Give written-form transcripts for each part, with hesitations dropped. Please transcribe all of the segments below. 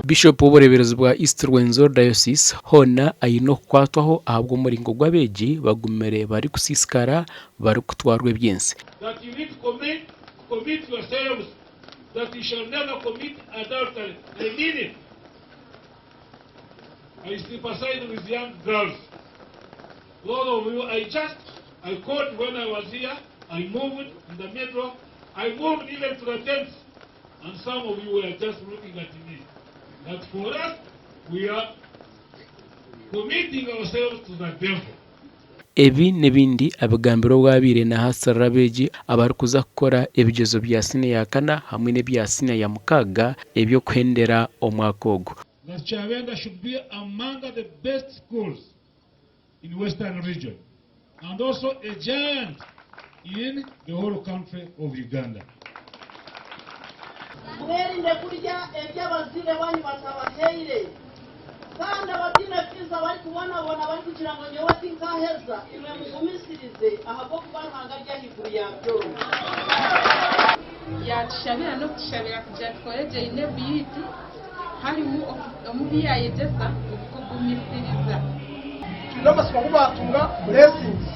Bishop w'obureeberezi bwa East Rwenzori Diocese hoona aine okukwatwaho ahabw'omuringo gw'abeegi bagumire barikusiisikara barikutwarwa eby'ensi. That you need to commit, commit yourselves that you shall never commit adultery. I mean it. I sympathize with young girls. Those of you, I just, I called when I was here, I moved in the middle, I moved even to the tents, and some of you were just looking at me. That for us, we are committing ourselves to the devil. Ebi n'ebindi abigambire obu abaire nahasirira abeegi abarikuza kukora ebigyezo bya siniya ya kana hamwe n'ebya siniya ya mukaaga eby'okuhendera omwaka ogu. That Kyabenda should be among the best schools in Western region and also a giant in the whole country of Uganda. Mwerinde kurya ebi abazaire banyu batabahaire. Kandi abataine fiizi abarikubonabona barikugira ngu nyowe tinkaheza, imwe mugumisirize ahabw'okuba Ruhanga ari ahaiguru ya byona. Yaatushabira n'okutushabira kugira tukore gye UNEB yaitu harimu omu bi yaayegyesa okugumisiriza. Twine amatsiko ngu baatunga blessings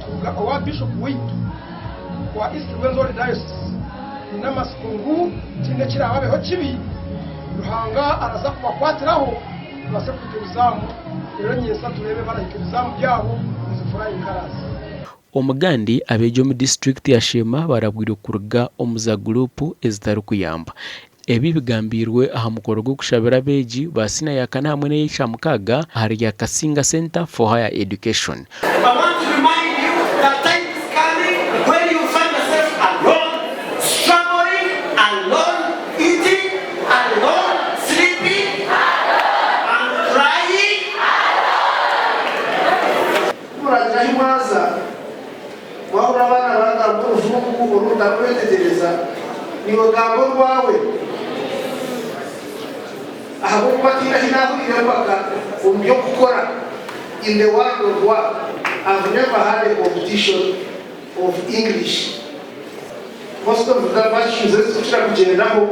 kuruga owa Bishop waitu owa East Rwenzori Diocese. Twine amatsiko ngu tihaine ekiraababeho kibi, Ruhanga araza kubakwatiraho babaase kuhika ebizaamu reero nyentsya tureebe barahika ebizaamu byabo with flying colours. Omugandi, abeegi omu disiturikiti ya Sheema barabwirwe kuruga omu za guruupu ezitarikuyamba. Ebi bigambiirwe aha mukoro gw'okushabira abeegi ba siniya ya kana hamwe n'ey'ekyamukaaga ahari rya Kasinga Centre for Higher Education. I want to remind you that time is coming when you find yourself alone, struggling, alone, eating, alone, sleeping, and crying. Ku muraagira ahi mwaza, mwahurira abaana baragamba orujungu oru mutarikwetegyereza, naiwe gamba orwawe. Ahabw'okuba tihaine ahi naahuriire empaka omu by'okukora, in the world of work, I've never had a competition of English. Most of the virtues ezi turikukira kugyendaho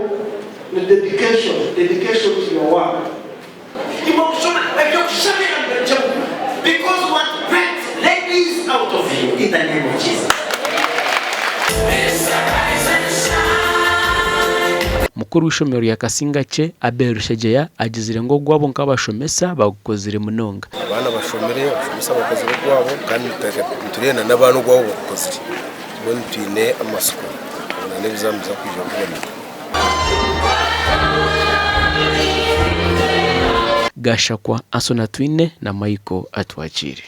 ni dedication, dedication to your work. Imwe okushoma ebyokushabira nibirugyemu because we want great ladies out of you in the name of Jesus. Mukuru w'eishomero rya Kasingakye, Abel Rushegyeya agizire ngu ogwabo nk'abashomesa bagukozire munonga. Abaana bashomire, abashomesa bakozire ogwabo kandi nitureeba na n'abaana ogwabo bagukozire. Mbwenu twine amatsiko ngu n'ebizamu nibiza kwija kuboneka. Gashakwa, Anson Atwine na Michael Atwakiire.